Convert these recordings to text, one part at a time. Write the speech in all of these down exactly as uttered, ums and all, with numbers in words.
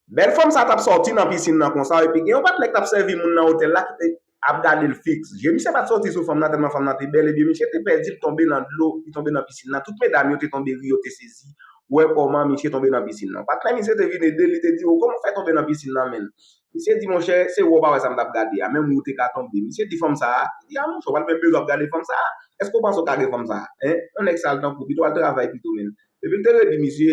Bèl fanm sa t ap sòti nan pisin nan konsa, epi gen yon patnè k t ap sèvi moun nan otèl la ki te ap gade l fiks. Je misye pa t sòti sou fanm nan, tèlman fanm nan te bèl, ebyen misye te pèdi l, tonbe nan dlo, li tonbe nan pisin nan. Tout medam yo te tonbe ri, yo te sezi wè kòman misye tonbe nan pisin nan. Patnè misye te vin ede l, li te di, "O, kòman w fè tonbe nan pisin nan, menn?" Misye di, "Monchè, se wè w pa wè sa m t ap gade a, menm ou te ka tonbe." Misye di fanm sa a, li di, "A, monchè, w pa t menm bezwen ap gade fanm sa a. Èske w panse w ka gen fanm sa a? Hein? Yon nèg sal tankou w, pito w al travay pito, menn." Epi l te redi misye,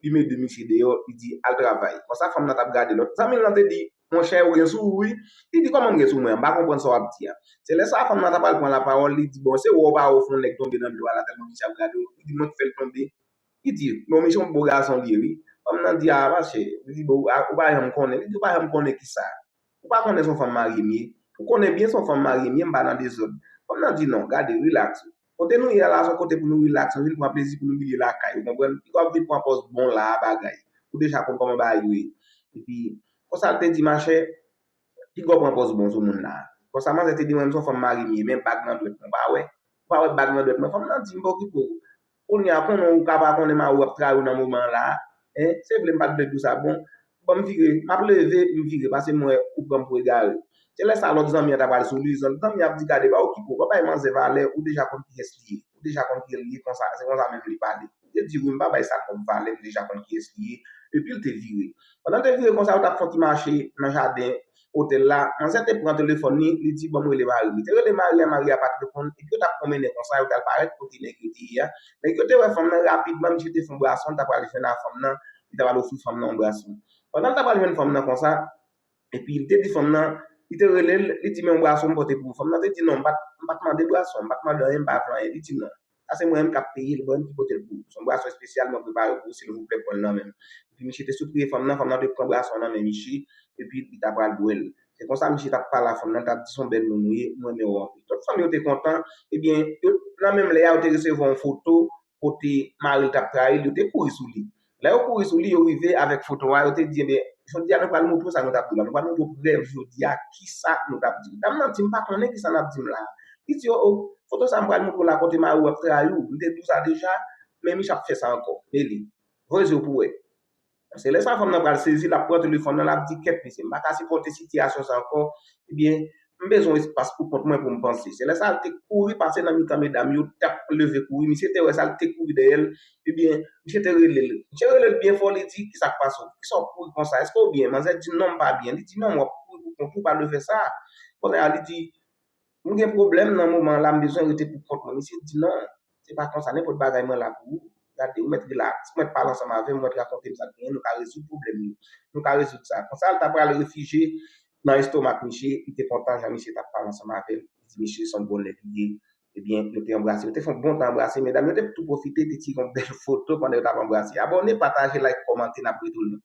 li mete misye deyò, li di, "Al travay." Konsa fanm nan t ap gade lòt. Zanmi l lan te di, "Monchè, ou gen sou ou, wi." Li di, "Kòman m gen sou mwen an? M pa konprann sa w ap di a." Se lè sa a fanm nan ta pral pran lapawòl, li di, "Bon, se wè w pa wè w fè yon nèg tonbe nan dlo a la, tèlman misye ap gade w." Li di, "Mwen k fè l tonbe." Li di, "Bon, misye yon bon gason li ye, wi." Fanm nan di, "A, monchè," li di, "bon, ou pa janm konnen." Li di, "Ou pa janm konnen kisa? Ou pa konnen se yon fanm marye m ye? Ou konnen byen se yon fanm marye m ye, m pa nan dezòd." Fanm nan di, "Non, gade, rilaks. Kote nou ye a la, se yon kote pou nou rilaks, nou vin pran plezi pou nou milye lakay, ou konprann? Piga w ap vin pran pòz bon la a, bagay. Ou deja konn kòman bagay yo ye." Epi, konsa l te di, "Machè, piga w pran pòz bon sou moun la a." Konsa manzè te di, "Mwen, m se yon fanm marye m ye, men bag nan dwèt mwen, ou pa wè? Ou pa wè bag nan dwèt mwen?" Fanm nan di, "M pa okipe w. Kounye a, konnen ou ka pa konnen mari w ap trayi w nan moman an la a. Hein? Se vle m pa t vle di w sa, bon, ban m vire, m ap leve, m vire, pase m wè ou pran m pou egare." Se lè sa a lòt zanmi an ta pral sou li, zanmi an ap di, "Gade, pa okipe w, pa bay manzè valè, ou deja konn kiyès li ye. Ou deja konn kiyès li ye, konsa, se konsa menm li pale." Li te di, "Wi, m pa bay sa kòm valè, m deja konn kiyès li ye." Epi l te vire. Pandan l te vire konsa, yo t ap fè yon ti mache nan jaden otèl la, manzè te pran telefòn li, li di, "Ban m rele mari m." Li te rele mari a, mari a pa t reponn, epi yo t ap pwomennen konsa, yo t al parèt kote nèg yo te ye a. Nèg yo te wè fanm nan rapidman, misye te fè yon bwason, li ta pral jwenn a fanm nan, li ta pral ofri fanm nan yon bwason. Pandan l ta pral jwenn fanm nan konsa, epi li te di fanm nan, li te rele l, li di, "Men yon bwason m pote pou ou." Fanm nan te di, "Non, m pa t, m pa t mande bwason, m pa t mande anyen, m pa vle anyen." Li di, "Non. Sa se mwen menm k ap peye l, mwen menm ki pote l pou ou. Se yon bwason espesyal mwen prepare pou ou, silvouplè, pran l nan men m." Epi misye te sipriye fanm nan, fanm nan te pran bwason nan men misye, epi li ta pral bwè l. Se konsa misye t ap pale a fanm nan, l t ap di, "Se yon bèl moun ou ye, m renmen w anpil." Tout fanm yo te kontan, ebyen, yo, nan menm lè a, yo te resevwa yon foto kote mari l t ap trayi l, yo te kouri sou li. Lè yo kouri sou li, yo rive avèk foto a, yo te di, "Ebyen, jodi a nou pral montre w sa nou t ap di w la, nou pral montre w prèv jodi a, kisa nou t ap di w." Dam nan di, "M pa konnen kisa n ap di m la a." Li di, "O, o, foto sa m pral montre w la kote mari w ap trayi w, m te di w sa deja, men misye ap fè sa ankò. Men li, voye zye w pou w wè." Se lè sa fanm nan pral sezi, l ap pran telefòn nan, l ap di, "Kèt mesye, m pa ka sipòte sitiyasyon sa ankò. Ebyen, m bezwen yon espas pou kont mwen pou m panse." Se lè sa l te kouri pase nan mitan medam yo, t ap leve kouri. Misye te wè sa, l te kouri dèyè l. Ebyen, misye te rele l. Misye rele l byen fò, li di, "Kisa k pase w? Kisa w kouri konsa? Èske w byen?" Manzè di, "Non, m pa byen." Li di, "Non, w ap kouri pou kont ou, pa dwe fè sa." Kounye a, li di, "M gen pwoblèm nan moman an la, m bezwen rete pou kont mwen." Misye di, "Non, se pa konsa, nenpòt bagay mwen la pou ou. Gade, ou mèt rilaks, ou mèt pale ansanm avè m, ou mèt rakonte m sa k genyen, nou ka rezoud pwoblèm yo. Nou ka rezoud sa." Konsa, l ta pral refijye nan estomak misye, li te kontan jan misye t ap pale ansanm avè l, li di misye se yon bon nèg li ye. Ebyen, yo te anbrase, yo te fè yon bon tan anbrase, medam yo te tou pwofite, te tire yon bèl foto pandan yo t ap anbrase. Abòne, pataje, like, kòmante, n ap retounen.